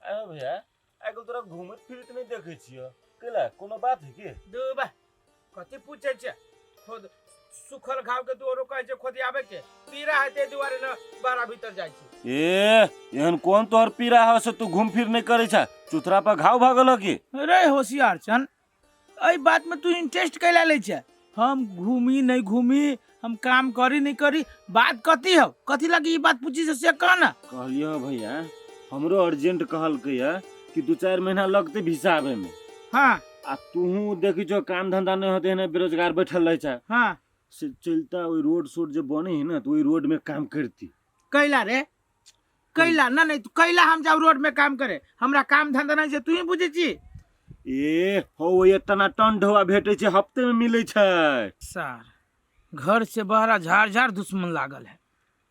आयो भैया, आइ काल्हि तोरा घूमैत फिरैत नहि देखै छियौ, कैला कोनो बात है की? दूबा कथी पूछै छै, खुद सुखल घाव के तू औरो कहै छै खोदियाबे के पीड़ा है, ताहि दुआरे न बाहर भीतर जाइ छी। ए एहन कोन तोहर पीड़ा हो से तू घूम फिर नहि करै छ? चुतरा पर घाव भऽ गेल की? अरे होशियार चन, एहि बात में तू इंटरेस्ट कैला लै छै? हम घूमी नहीं घूमी, हम काम करी नहीं करी, बात कथी हो, कथी लगी ई बात पूछी से कह ना। कहलियो भैया, हमरो अर्जेंट कहलकै है कि 2-4 महीना लगते भिसा आबे में। हाँ। आ तूहू देखी छो काम धंधा नहीं होते है, बेरोजगार बैठल रहे छे। हाँ। से चलता ओई रोड सोड जे बने है ना, तो ओई रोड में काम करती। कैला रे कैला ना, नहीं तू कैला हम जाऊ रोड में काम करे, हमरा काम धंधा नहीं छै, तू ही बुझै छी। ए हो ओए टना टन ढोआ भेटै छै, हफ्ते में मिलै छै। सर घर से बहरा झाड़ झाड़ दुश्मन लागल है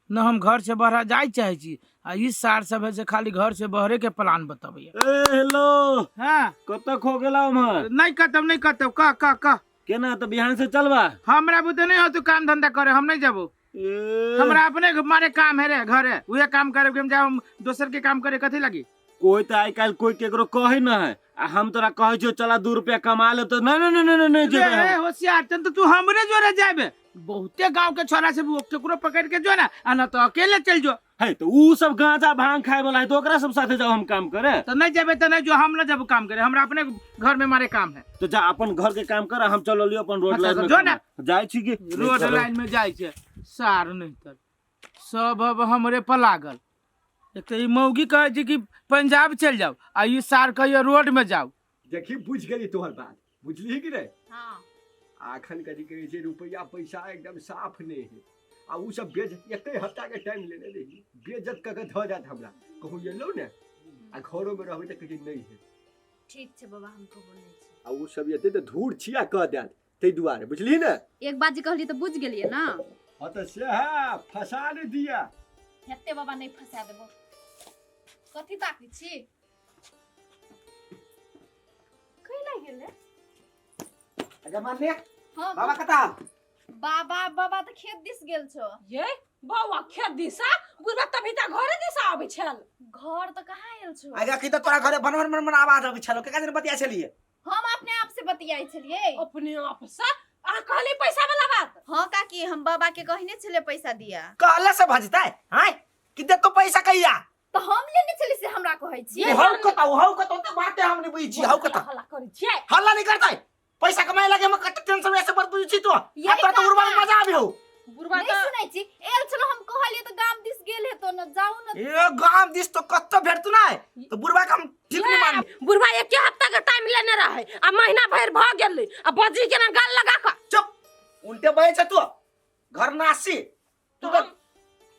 न, हम घर से बहरा जाय चाहे छी आ ई सार सब है से खाली घर से बहरे के प्लान बतबैया। ए हेलो। हाँ। कतऽ खो गेला उम्हर? नहीं कतब नहीं कतब, कह कह कह। केना तऽ बिहान से चलबा? हमरा बुते नहीं हो तू काम धंधा करे, हम नहीं जाबो। ए। हमरा अपने मारे काम है रे घरे, उहे काम करे के हम जाओ, हम दोसर के काम करे कथी लगी? कोई तो आइ काल्हि कोई केकरो कहे न है, आ हम तोरा कहै छियौ चला 2 रुपया कमा ले तो नहीं नहीं नहीं नहीं नहीं जेबै रे, हम। होशियार चल तो तू हमरे जोरे जाबे, बहुते गांव के छोरा से वो केकरो पकड़ के जो ना, आ ना तो अकेले चल जो। है तो ऊ सब गांजा भांग खाए वाला है, तो ओकरा सब साथे जाओ हम काम करे। तो नहीं जेबे तो नहीं जो, हम ना जब काम करे, हमरा अपने घर में मारे काम है। तो जा अपन घर के काम कर, हम चल लियो अपन रोड अच्छा, लाइन में जो ना। काम। जाय छी की? रोड लाइन में जाय छै सार नहीं तर सब अब हमरे पर लागल। एक तो ई मौगी कहै छै कि पंजाब चल जाओ, आ ई सार कहैया रोड में जाओ। देखी बुझ गेली तोहर बात, बुझली कि नहीं? हाँ। आखन कथी कहै छै, रुपया पैसा एकदम साफ नहीं है, आ उ सब बेच एके हफ्ता के टाइम लेने रही, बेइज्जत कऽ के धऽ जात हमरा, कहूँ एलौ ने आ घरो में रहबै तऽ कहै छै नहीं है। ठीक छै बाबा, हम कहबो नहीं छै। आ उ सब एतै तऽ धूर छिया कऽ देत, ताहि दुआरे बुझली ने। एक बात जे कहली तऽ बुझ गेलियै ना? हाँ तऽ सएह फंसा ने दिया। हेते बाबा नहीं फंसा देबो। कथी ताकै छी? कैला गेलै? अच्छा मान लिया। हाँ। बाबा कता? बाबा, बाबा तऽ खेत दिस गेल छौ। ये बौआ खेत दिसा? बुढ़बा तभी तऽ घरे दिसा आबै छल। घर तऽ कहाँ आयल छौ? आगे की तऽ तोरा घरे बनवन बनवन आवाज आबै छलो, केकरा जन बतिया छलियै? हम अपने आप से बतियाई छलियै। अपने आप से? अहाँ कहली पैसा वाला बात? हाँ काकी, हम बाबा के कहने छलियै पैसा दिया। कहले से भजतै? हाँ कि दे तो पैसा कहिया? तो हम लेने छलियै से हमरा कहै छियै। हौ कता, हौ कता, ओते बाते हम नहीं बुझै छी, हौ कता। हल्ला करै छियै। हल्ला नहीं करतै, पैसा कमाए लगे हम कते टेंशन में ऐसे बड़ बुझै छी तो। यही हां तोरा तो उड़वा में काका। मजा आबे हो। बुढ़वा नहीं तो सुनै छी, एल छलो हम कहलियै तऽ गाम दिस गेल हेतो न, जाऊ न। ए गाम दिस तो कत्तो भेटतु ना, तो बुढ़वा के हम ठीक नहीं मान। बुढ़वा एक हफ्ता के टाइम लेने रहे आ महीना भरि भऽ गेलै, आ बजी केना गाल लगा कऽ। चुप, उल्टे बजै छै तू, घर नासी तू तो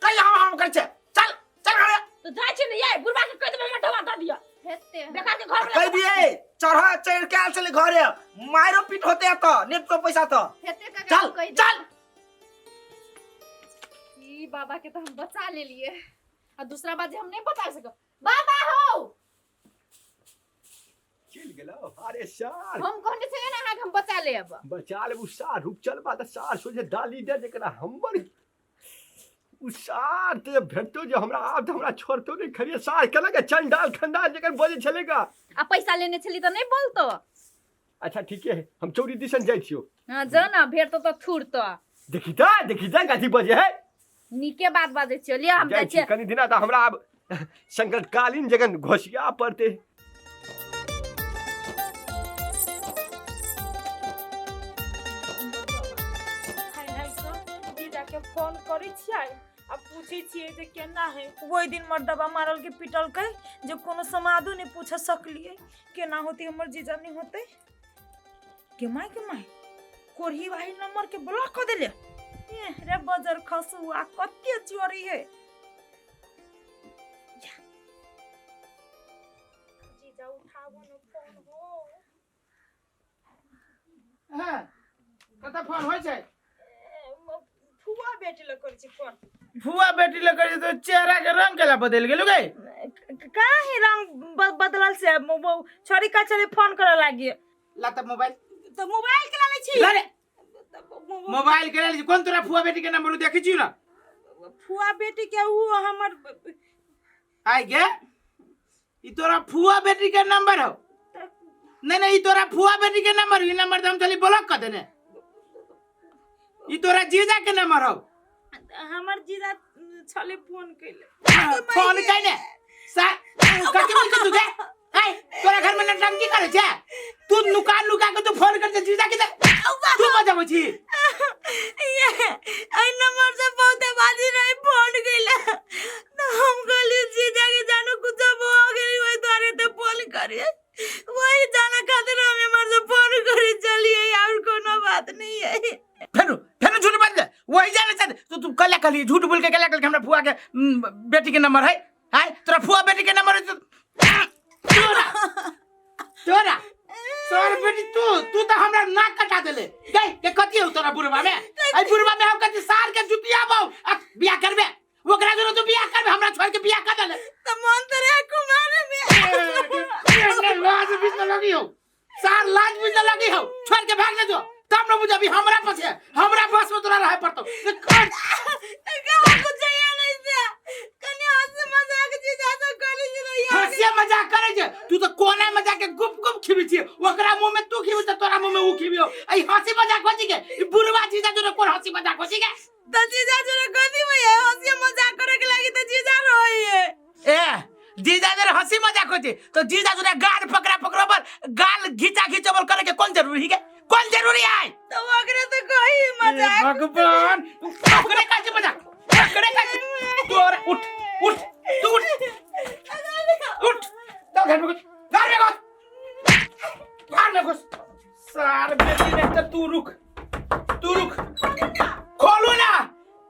कहीं हम हम करै छै। चल चल घरे। तो जाइ छी ने ये बुढ़वा के कहि देबै हमर ढोआ दऽ दिअ। हेते। देखा के घर कहि दिए चढ़ चढ़ के आयल छलै घरे, मारो पीट होते तो नेट तो पैसा तो। हेते काका, चल, हम कहि चल। देबै। ई बाबा के तो हम बचा लेलिए, आ दूसरा बात जे हम नहीं बचा सकब। बाबा हो चलि गेलौ। अरे सार हम कहने छलियै ने अहाँके हम बचा लेब। बचा लेब। उ सार रुक चलबा तऽ सार सोझे डाली दे जकरा हमर उ सार तऽ भेटतो जे हमरा आब तऽ हमरा छोड़तो नहि खरिए। सार केना के चंडाल खंडाल जकर बजै छलै गा। आ पैसा लेने छली तऽ नहीं बोलतो। अच्छा ठीके है, हम चौरी दिसन जाइ छियौ। हाँ जा ना, भेटतो तऽ थुरतो। देखी तऽ, देखी तऽ कथी बजे है। नीके बात बाजै छियौ, लिअ हम जाइ जाइ छी छियै। कनी दिना तऽ हमरा आब संकटकालीन जगन घोसिया पड़तै। हाय हाय सर, जीजा के फोन करै छियै आ पूछै छियै जे केना है। ओहि दिन मर्दबा मारल के पिटलकै जे कोनो समादो नहि पूछ सकलियै, केना होतै हमर जीजा नहि होतै। के माय के माय कोढ़ी भाई नंबर के ब्लॉक कऽ देले। ए रे बजर खसुआ कते चोरी है। जीजा उठाबो न फोन हो। हाँ, कतऽ फोन होइ छै? फुआ बेटी लग करै छै फोन। फुआ बेटी लग करै छै तो चेहरा के रंग केला बदलि गेलौ गे? काहे रंग बदलल से छोरी का चले फोन करे लागी। ला त मोबाइल। तो मोबाइल के ला लै छी। ला रे। मोबाइल के ला लै छी। कोन तोरा फुआ बेटी के नंबर देखै छी ना? फुआ बेटी के उ हमर आइ गे ई तोरा फुआ बेटी के नंबर हो? नहीं नहीं, ई तोरा फुआ बेटी के नंबर, ई नंबर तो हम चली ब्लॉक कर देने। ई तोरा जीजा के नंबर हो? हमर जीजा छले फोन कैले। फोन कैले सा कथी बोल के तू के? आय तोरा घर में नटंकी करे छे तू? नुका नुका के तू फोन कर जीजा के तू बजाबै छी? ये एहि नंबर से बहुते बाजी रही फोन कैले, तो हम कहली जीजा के जानो कुछ हो गेली, वही द्वारे ते फोन करिए, वही जाना खातिर हम एमहर से फोन करे चलिए, और कोनो बात नहीं है। फेनु फेनु झूठ बाज ले, वही जाने चाहते तो तू कल कहली झूठ बोल के कल कल हमरा फुआ के बेटी के नंबर है। हाय तोरा फुआ बेटी के नंबर है तोरा तोरा सर बेटी तू तू तो हमरा नाक कटा देले गई के कथी हो तोरा बुढ़वा में? आई बुढ़वा में हम कथी सार के जुतिया बाऊ आ बियाह करबे ओकरा जरो तू बियाह करबे, हमरा छोड़ के बियाह कर देले। तो मन तो रहे कुमार में लाज बीच में लगी हो सार, लाज बीच में लगी हो, छोड़ के भाग ले जो तब न बुझबी हमरा पछे हमरा बस में तोरा रहे पड़तो। कुछ चाहिए नहीं से कनी हंसी मजाक जीजा तो कहली जे यार हंसी मजाक करे छे तू तो कोना में जाके गुप गुप खिबी छी, ओकरा मुंह में तू खिबी त तोरा मुंह में ऊ खिबियो। आई हंसी मजाक हो छी के ई बुढ़वा जीजा जोरे कोन हंसी मजाक हो छी के? तो जीजा जोरे कथी में है हंसी मजाक करे के लागी? तो जीजा रोई है। ए जीजा जोरे हंसी मजाक हो छी तो जीजा जोरे गाल पकड़ा पकड़ा पर गाल घिचा घिचबल करे के कौन जरूरी है? कौन जरूरी है? तो ओकरे तो कही मजाक। भगवान ओकरे का जे मजाक ओकरे का तोरा उठ उठ तू उठ उठ चल घर में घुस, घर में घुस, घर में घुस सार बेटी ने तो तू रुक तू रुक खोलू ना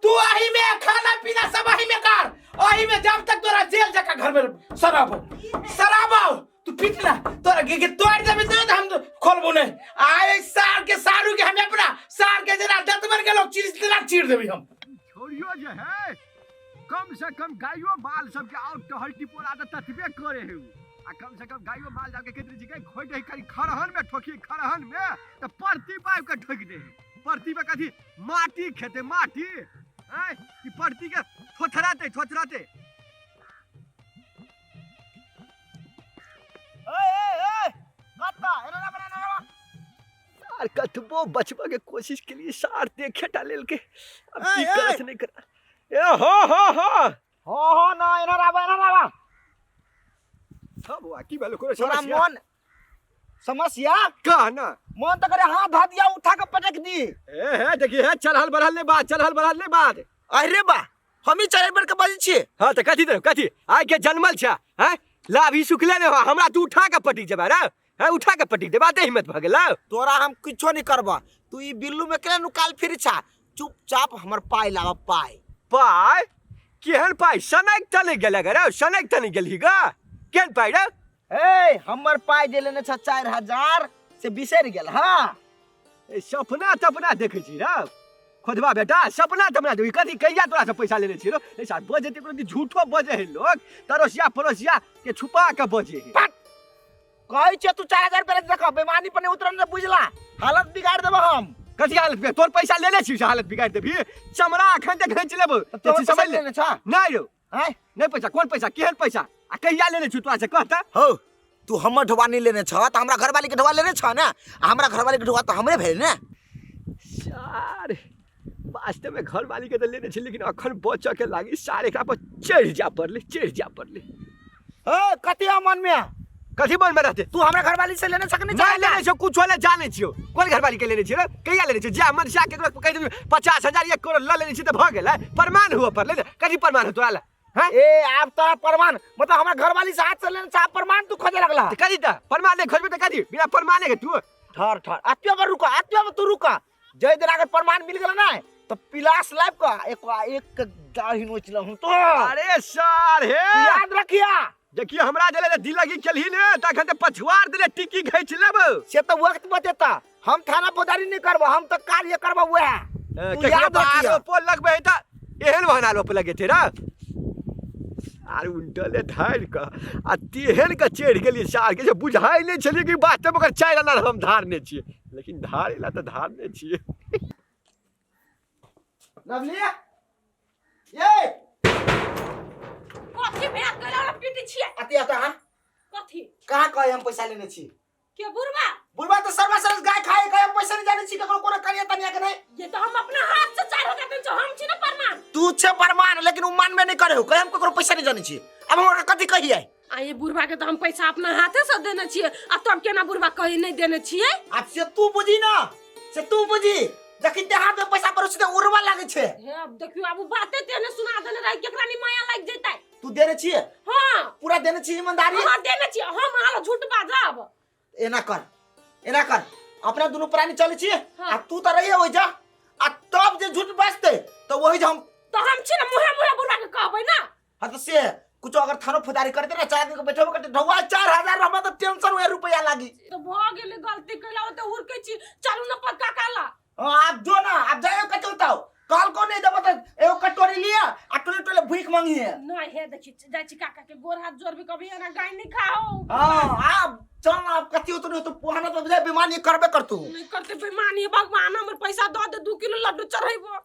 तू आही में खाना पीना सब आही में कर आही में जब तक तोरा जेल जाका घर में शराब शराब आओ तू पीट ना तोरा के तोड़ देबे तो हम तो खोलबो नहीं। आए सार के सारू के हम अपना सार के जना दतमन के लोग चीर जना चीर देबी हम। छोड़ियो जे है कम से कम गाइयो माल सबके और टहल टिपोला त ततबे करे है आ कम से कम गाइयो माल जाके केतरी जी के खोइ दे खाली खरहन में ठोकी खरहन में त परती पाइप के ठोक दे, परती पे कथी माटी खेते माटी हैं कि परती के थोथराते थोथराते। ए ए ए कत्ता एना बना ना सार कतबो बचबा के कोशिश के लिए सार देखे टा लेल के अब की करत नहीं कर। ए हो हो हो हो हो ना एना रावा एना रावा सब बुआ की भेलो कोनो तोरा समस्या? मन समस्या कह ना मन तो करे हाथ धऽ दिया उठा के पटक दी। ए हे देखिए हे चढ़ल बढ़ल नहीं बात चढ़ल बढ़ल नहीं बात। अरे बा हम ही चढ़ल बढ़ के बजै छियै। हां त कथी दे कथी आइ के जन्मल छ हैं लाभ ही सुखले ने हो हमरा तू उठा के पटक जेबा रे हैं उठा के पटक देबा ते हिम्मत भ गेल। तोरा हम किछो नहीं करबा, तू ई बिल्लू में केना नुकाल फिर छा? चुपचाप हमर पाय लावा पाय। पाय केहन पाय? सनक त नहीं गेल रे सनक त नहीं गेलही गा केहन पाय रे? ए हमर पाय जे लेने छ 4000 से बिसरि गेल। हां ए सपना तपना देखै छी रे खोदबा बेटा सपना तपना देखै कथी कहिया तोरा से पैसा लेने छी रे? ऐसा बजे ते कोनो झूठो बजे है लोग तरोसिया परोसिया के छुपा के बजे है। कहै छै तू 4000 रुपया देख बेमानी पर नहीं उतरन बुझला हालत बिगाड़ देब हम। कथी हालत बिगाड़? तोर पैसा लेने छी से हालत बिगाड़ देबही? चमड़ा अखन ते घैच लेबो तोर समझ पैसा ले लेने छ? नहीं रो हैं नहीं पैसा कौन पैसा केहन पैसा आ कहिया लेने छी तोरा से कह त। हो तू हमर ढोबा नहीं लेने छ त हमरा घरवाली के ढोबा लेने छ ना, आ हमरा घरवाली के ढोबा त हमरे भेल ने। सार वास्तव में घरवाली के त लेने छी लेकिन अखन बचऽ के लागी सार एकरा पर चढ़ जा पड़ले चढ़ जा पड़ले। ए कथी है मन में? कथी मन में रहते? तू हमरा घरवाली से लेने छ कि नहीं? नहीं लेने छौ कुछो ले जाने छियौ कोन घरवाली के लेने छियै रे? कहिया लेने छियौ? जा मन से केकरो कहि देबी 50,000 1 करोड़ ल लेने छी त भ गेलै प्रमाण हुअ पड़लै ने। कथी प्रमाण हो तोरा ले? हैं ए आब तोरा प्रमाण मतलब हमरा घरवाली से हाथ से लेने छ प्रमाण तू खोजे लगला त कथी त प्रमाण नहीं खोजबे त कथी बिना प्रमाणे के तू ठहर ठहर आत्मा पर रुका आत्मा पर तू रुका जय दिन अगर प्रमाण मिल गेल ना तो पिलास लाइव का एक एक दाढ़ी नोच लहूं तो। अरे सर हे याद रखिया देखिए हमरा जले दिल लगी खेलही ने तखन त पछुआर देले टिकी घैच लेब से तो वक्त बतेता। हम थाना फौजदारी नहीं करब हम तो कार्य करब वह। तू याद रखिया। आरोप लगबे त एहन वहन आरोप लगेते रे आर उल्टले धारि क आ तेहन के चढ़ि गेलियै सार के जे बुझाइ नहि छलियै कि वास्तवमे ओकर 4 आना हम धारने छियै लेकिन धारे ला तऽ धारने छियै। लवली ये कथी भेल गेल हमरा पीटी छियै? अति आता हां कहाँ कहे हम पैसा लेने छी? के बुढ़वा? बुढ़वा तो सरवा सरस गाय खाए कहे हम पैसा नहीं जाने छी ककरो, कोनो करिया तनिया के नहीं। ये तो हम अपना हाथ से 4000 देने छी, हम छी ना प्रमाण। तू छे प्रमाण, लेकिन उ मानबे नहीं करे हो, कहे हम ककरो पैसा नहीं जाने छी। अब हम ओकरा कथी कहिए? आ ये बुढ़वा के तो हम पैसा अपना हाथे से देने छियै, आ तब केना बुढ़वा कही नहीं देने छियै? आब से तू बुझी ना, से तू बुझी, जखन ते हाथ में पैसा पड़ै छै तऽ उड़वा लागै छै। हे अब देखियो, आब उ बाते तेने सुना देने रहे, केकरा नी माया लागि जेतै। तू देने छियै? हाँ। पूरा देने छी ईमानदारी? हाँ देने छियै, हम अहाँ झूठ बाजब? एना कर, एना कर, अपना दुनू प्राणी चलै छियै। हाँ। आ तू तऽ रहिए ओहि जा, आ तब जे झूठ बाजतै तऽ वही जे हम तो हम छी ना मुहे मुहे बुढ़वा के कहबै ना। हाँ तो से कुछ अगर थानो फुदारी करते ना, 4 आदमी के बैठेबो करते, ढौआ 4000 हमरा तो टेंशन हुए रुपया लागी। तो भ गेलै गलती कैला, ओते हुरकै छी, चलू ना पक्का काला। हाँ आप जो ना, आप जाइयो कतौ ताओ, कल को नहीं देबो तो एगो कटोरी लिया आ टोले टोले भूख मांगी है। नहीं हे देखी जाइ छी काका के गोर हाथ जोड़बी, कभी एना गाय नहीं खाओ। हाँ आप चल ना, आप कथी होतो नहीं होतो, पुहाना तो बुझाय बेईमानी करबे करतू। नहीं करते बेईमानी, भगवान हमर पैसा दऽ दे, 2 किलो लड्डू चढ़ेबो।